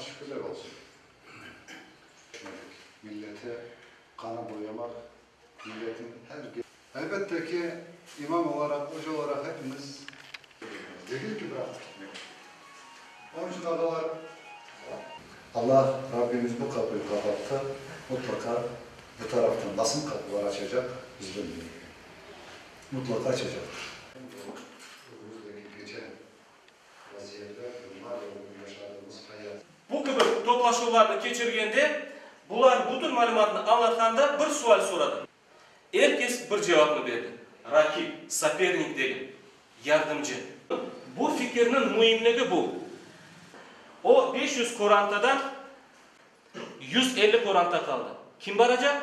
şükürler olsun. Milleti qana boyamaq, milletin her. Elbette ki, imam olaraq, oca olaraq hepimiz. Degil ki, bıraqıp gitmek. Onıñ içün, ağalar. Allah, Rabbimiz bu qapıyı qapattı, mutlaqa bu taraftan nasıl qapılar açacaq, biz bilmeyik. Mutlaqa açacaqtır. Ögümüzdeki keçen vaziyetler, bunlar ve bugün yaşadığımız hayat. Bu kibi toplaşuvlarnı keçirgende, bular bütün malümatnı añlatqanda bir sual soradım. Er kes bir cevapnı berdi, Rakip, sopernik degil, yardımcı. Bu fikirniñ müimligi bu. O 500 qorantadan 150 qoranta qaldı. Kim baracaq?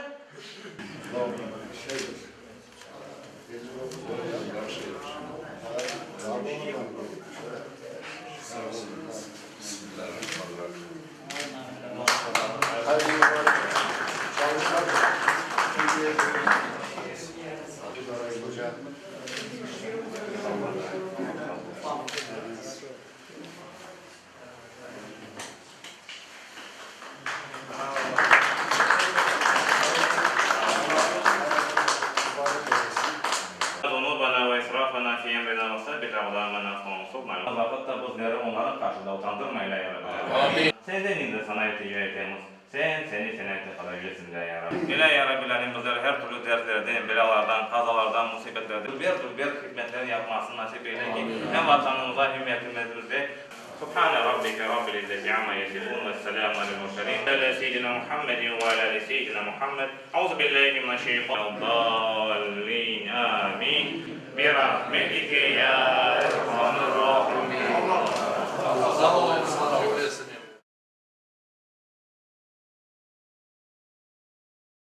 Zunubana ve israfana fi emrina ve sabbit aqdamana fansurna. Vaqıtta bizleri onların qarşıda utandırma, ilâ ya Rabbil âlemin. Senden indi Saña iltica etemiz, Sen, Seni sena etken qadar yücesiñ, ilâ ya Rabbi. İlâ ya Rabbil âlemin, bizleri her türlü dertlerden, belâlardan, qazalardan, musibetlerden. Dülber-dülber hizmetler yapmasını nasip eyle ki, hem Vatanımıza, hem milletimizge. Subhane Rabbike Rabbil izzeti amma yesifun ve selamun alel murselin. Ala seyyidina Muhammedin ve ala ali seyyidina Muhammed. Auzubillahi mineşşeytanirracim. Amin. Bi rahmetike ya.